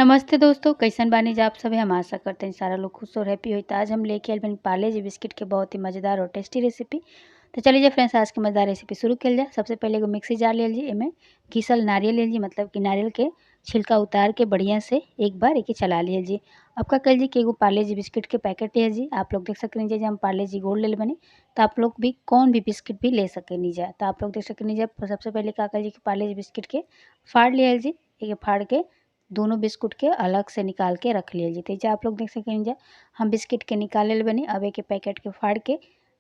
नमस्ते दोस्तों, कैसन बानी जा आप सभी। हम आशा करते हैं सारा लोग खुश और हैप्पी होई। तो आज हम लेके आए पार्ले जी बिस्किट के बहुत ही मज़ेदार और टेस्टी रेसिपी। तो चलिए फ्रेंड्स, आज के मज़ेदार रेसिपी शुरू कल जाए। सबसे पहले एगो मिक्सी जार ले लीजिए, एमें घिसल नारियल ले लीजिए, मतलब कि नारियल के छिलका उतार के बढ़िया से एक बार एक चला लीजिए। अब का कल जी कि एगो पार्ले जी बिस्किट के पैकेट ले लीजिए। आप लोग देख सकें जी हम पार्ले जी गोल्ड ले बनी, तो आप लोग भी कौन भी बिस्किट भी ले सकें जा। तो आप लोग देख सकें जा। सबसे पहले का कल जी कि पार्ले जी बिस्किट के फाड़ लिया जी, एक फाड़ के दोनों बिस्कुट के अलग से निकाल के रख लिया जी। तो आप लोग देख सकें जा हम बिस्किट के निकाले बनी। अब एक पैकेट के फाड़ के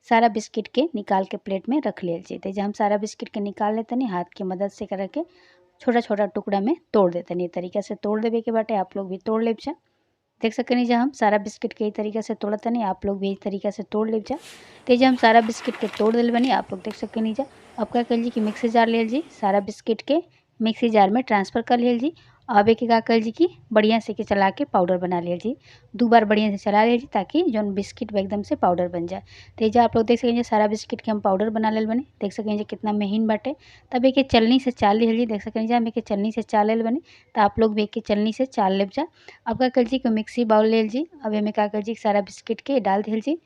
सारा बिस्किट के निकाल के प्लेट में रख लिया जी। तो हम सारा बिस्किट के निकाल लेते नहीं, हाथ की मदद से करके छोटा छोटा टुकड़ा में तोड़ देते नहीं। तरीका से तोड़ देवे के बाटे, आप लोग भी तोड़ ले जा। देख सकें जा हम सारा बिस्किट के तरीका से तोड़ते नहीं, आप लोग भी इस तरीका से तोड़ ले जा। तो हम सारा बिस्किट के तोड़ दिल बनी, आप लोग देख सकें जा। अब क्या कर जी कि मिक्सी जार ले जी, सारा बिस्किट के मिक्सी जार में ट्रांसफ़र कर लिया जी। अब एक का कर जी कि बढ़िया से के चला के पाउडर बना लिया जी। दो बार बढ़िया से चला लिया जी ताकि जौन बिस्किट एकदम से पाउडर बन जाए। तो ये आप लोग देख सकें सारा बिस्किट के हम पाउडर बना लेल बनी। देख सकें कितना महीन बाटे। तब एक चलनी से चाल लिया जी। देख सकें हम एक चलनी से चाल लेल बनी, तो आप लोग भी एक चलनी से चाल ले जा। अब का कर जी कि मिक्सी बाउल ले जी। अब हमें का कर जी सारा बिस्किट के डाल दिल जी।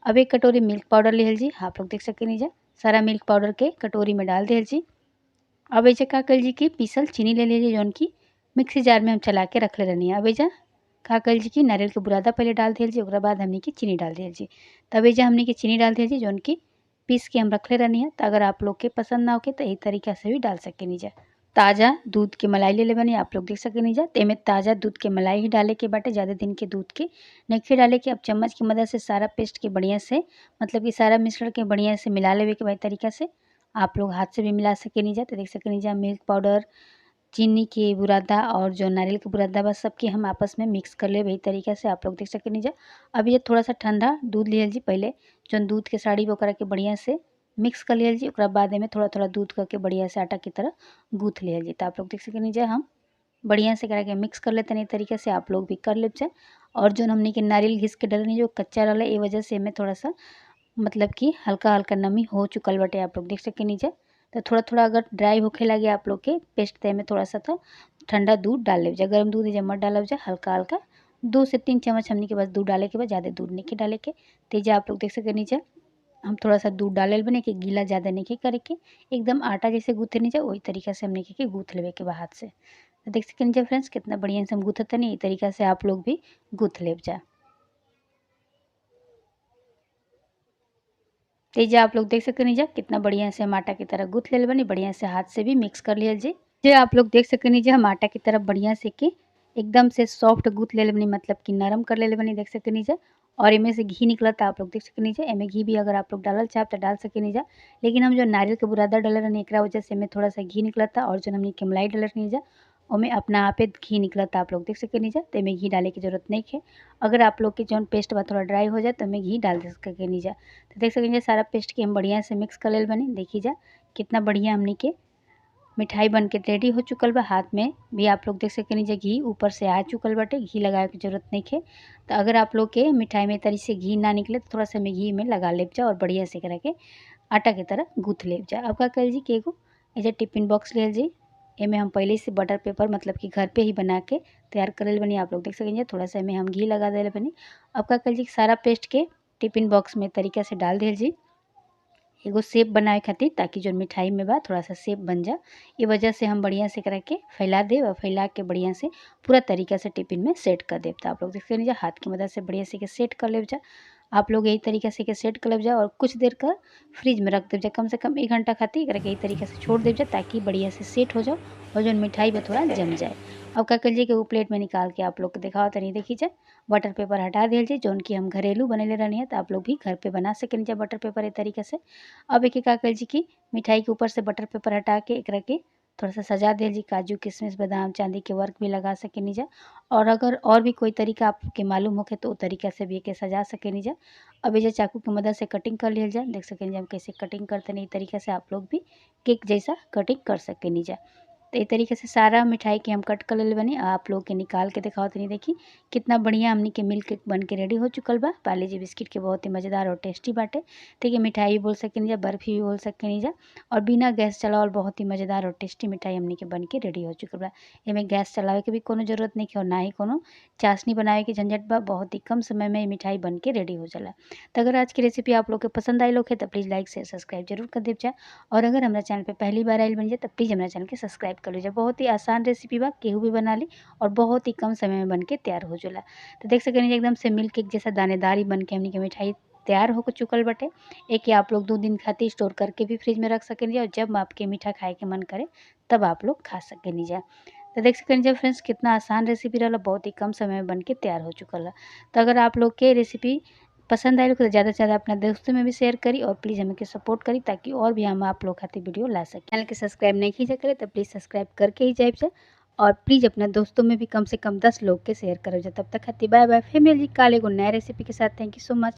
अब एक कटोरी मिल्क पाउडर ले जी। आप लोग देख सकें जा सारा मिल्क पाउडर के कटोरी में डाल दिल जी। अब ऐसे का कर जी कि पीसल चीनी ले लीजिए, जौन की मिक्सी जार में हम चला के रख ले रहनी है। अब एजा का कर जी कि नारियल के बुरादा पहले डाल दिल जी, ओकरा बाद हमने की चीनी डाल दिल जी। तब एजा हमने की चीनी डाल दिल जी जौन की पीस के हम रख ले रहनी है। तो अगर आप लोग के पसंद ना होके तो यही तरीका से भी डाल सके नहीं जा। ताज़ा दूध के मलाई ले ले बनी, आप लोग देख सके नहीं जा। तो एमें ताज़ा दूध के मलाई ही डाले के बाटे, ज़्यादा दिन के दूध के नहीं डाले के। अब चम्मच की मदद से सारा पेस्ट के बढ़िया से, मतलब कि सारा मिश्रण के बढ़िया से मिला लेवे के भाई तरीका से। आप लोग हाथ से भी मिला सके नहीं जा। तो देख सके नहीं जा मिल्क पाउडर, चीनी के बुरादा और जो नारियल के बुरादा बस सबके हम आपस में मिक्स कर ले वही तरीका से। आप लोग देख सके नहीं जा। अब ये थोड़ा सा ठंडा दूध लिया जी। पहले जो दूध के साड़ी वो के बढ़िया से मिक्स कर लिया जी। ओकरा बाद में थोड़ा थोड़ा दूध करके बढ़िया से आटा की तरह गूँथ लिया जी। तो आप लोग देख सके नहीं जा हम बढ़िया से करा के मिक्स कर लेते नहीं तरीके से। आप लोग भी कर ले जाए। और जो हमने के नारियल घिस के डलनी जो कच्चा रहा ये वजह से हमें थोड़ा सा मतलब कि हल्का हल्का नमी हो चुकल बटे, आप लोग देख सके नहीं जा। तो थोड़ा थोड़ा अगर ड्राई होखे लगे आप लोग के पेस्ट ते में थोड़ा सा तो ठंडा दूध डाल ले जा। गर्म दूध मत डालब जा, हल्का हल्का 2 से 3 चम्मच हमने के बस दूध डाले के बाद, ज़्यादा दूध नहीं के डाले के। तेजा आप लोग देख सके नहीं जा हम थोड़ा सा दूध डाले बने कि गीला ज़्यादा नहीं करे के, एकदम आटा जैसे गूँथे नहीं जा वही तरीका से हमने के गूँथ लेवे के बाद हाथ से। तो देख सके नहीं फ्रेंड्स कितना बढ़िया से हम गूँथते नहीं, तरीका से आप लोग भी गूँथ ले जा। तेजा आप लोग देख सकते नहीं जा कितना बढ़िया से हम आटा की तरह गूँथ ले बनी, बढ़िया से हाथ से भी मिक्स कर लिया जी। जे आप लोग देख सकते नहीं जा हम आटा की तरह बढ़िया से के एकदम से सॉफ्ट गूँथ ले बनी, मतलब कि नरम कर ले बनी। देख सकते नहीं जा। और इनमें से घी निकला था, आप लोग देख सकते नहीं जा। एमें घी भी अगर आप लोग डालल चाहे तो डाल सके नहीं जा, लेकिन हम जो नारियल के बुरादा डाले रहनी एकरा वजह से हमें थोड़ा सा घी निकला था। और जो हमने के मलाई डाले नहीं जा ओमें अपना आपे घी निकला था, आप लोग देख सके नहीं जा। तो एमें घी डाले की जरूरत नहीं है। अगर आप लोग के जो पेस्ट बा थोड़ा ड्राई हो जाए तो हमें घी डाल सके नहीं जा। तो देख सकें सारा पेस्ट के हम बढ़िया से मिक्स कर लेल बनी। देखी जा कितना बढ़िया हमने के मिठाई बन के रेडी हो चुकल बा। हाथ में भी आप लोग देख सके नहीं जा घी ऊपर से आ चुकल बाटे, घी लगाए की जरूरत नहीं है। तो अगर आप लोग के मिठाई में तरी से घी ना निकले तो थोड़ा सा में घी में लगा ले जा और बढ़िया से करा के आटा की तरह गूँथ ले जा। अब का कर जी कि एगो ऐसे टिफिन बॉक्स ले जी। एमें हम पहले से बटर पेपर मतलब कि घर पे ही बना के तैयार कर बनी, आप लोग देख सकेंगे। थोड़ा सा एमें हम घी लगा दे बनी। अब का कर जी सारा पेस्ट के टिफिन बॉक्स में तरीका से डाल दिल जी, एगो शेप बनाए खातिर, ताकि जो मिठाई में बा थोड़ा सा शेप बन जा। ये वजह से हम बढ़िया से करा के फैला दे और फैला के बढ़िया से पूरा तरीका से टिफिन में सेट कर दे। तो आप लोग देख सकें जा हाथ की मदद से बढ़िया से के सेट कर ले जा। आप लोग यही तरीका से के सेट कर ले जा और कुछ देर का फ्रिज में रख दे जा, कम से कम 1 घंटा खातिर एकरा के यही तरीका से छोड़ दे जा ताकि बढ़िया से सेट हो जाओ और जो मिठाई में थोड़ा जम जाए। अब का कर कि वो प्लेट में निकाल के आप लोग के दिखाओ तो नहीं देखी जाए। बटर पेपर हटा दिया जाए जौन की हम घरेलू बनेले रहनी है, तो आप लोग भी घर पे बना सकें जा बटर पेपर इस तरीके से। अब एक का कर जी कि मिठाई के ऊपर से बटर पेपर हटा के एकरा के थोड़ा सा सजा दे जी, काजू किशमिश बादाम चांदी के वर्क भी लगा सके नहीं जा। और अगर और भी कोई तरीका आपके मालूम होके तो वो तरीका से भी एके सजा सके नहीं जा। अब ये चाकू की मदद से कटिंग कर लिया जा। देख सकें हम कैसे कटिंग करते नहीं, तरीका से आप लोग भी केक जैसा कटिंग कर सके नहीं जा। तो ए तरीके से सारा मिठाई के हम कट कर लेले बानी। आप लोग के निकाल के दिखाओ तनी, देखी कितना बढ़िया हमनी के मिल्क केक बन के रेडी हो चुकल बा। पार्ले जी बिस्किट के बहुत ही मज़ेदार और टेस्टी बाटे। देखिए मिठाई बोल सकेनी जा, बर्फ़ी भी बोल सकेनी जा और बिना गैस चलावल बहुत ही मज़ेदार और टेस्टी मिठाई हमनी के बन के रेडी हो चुकल बा। एमे गैस चलावे के भी कोनो ज़रूरत नहीं और ना ही कोनो चाशनी बनावे के झंझट बा। बहुत ही कम समय में मिठाई बन के रेडी हो जाला। तो अगर आज की रेसिपी आप लोग के पसंद आई लोग है तो प्लीज़ लाइक शेयर सब्सक्राइब जरूर कर देव जा। और अगर हमारा चैनल पे पहली बार आयल बन जाए तो प्लीज़ हमारा चैनल के सब्सक्राइब कर लीजिए। बहुत ही आसान रेसिपी बा, केहू भी बना ली और बहुत ही कम समय में बन के तैयार हो जाला। तो देख सकेनी एकदम से मिल्क केक जैसा दानेदारी बन के हमनी के मिठाई तैयार हो चुकल बाटे। एक आप लोग 2 दिन खातिर स्टोर करके भी फ्रिज में रख सकेनी और जब आपके मीठा खाए के मन करे तब आप लोग खा सकेनी जा। तो देख सकेनी जा फ्रेंड्स कितना आसान रेसिपी रहला, बहुत ही कम समय में बन के तैयार हो चुकल है। तो अगर आप लोग के रेसिपी पसंद आए तो ज़्यादा से ज़्यादा अपना दोस्तों में भी शेयर करी और प्लीज़ हमें के सपोर्ट करी ताकि और भी हम आप लोग खातिर वीडियो ला सकें। चैनल के सब्सक्राइब नहीं की करे तो प्लीज़ सब्सक्राइब करके ही जाए जा और प्लीज़ अपना दोस्तों में भी कम से कम 10 लोग के शेयर करो जा। तब तक खातिर बाय बाय, फिर मिल जी काल एगो नया रेसिपी के साथ। Thank you so much.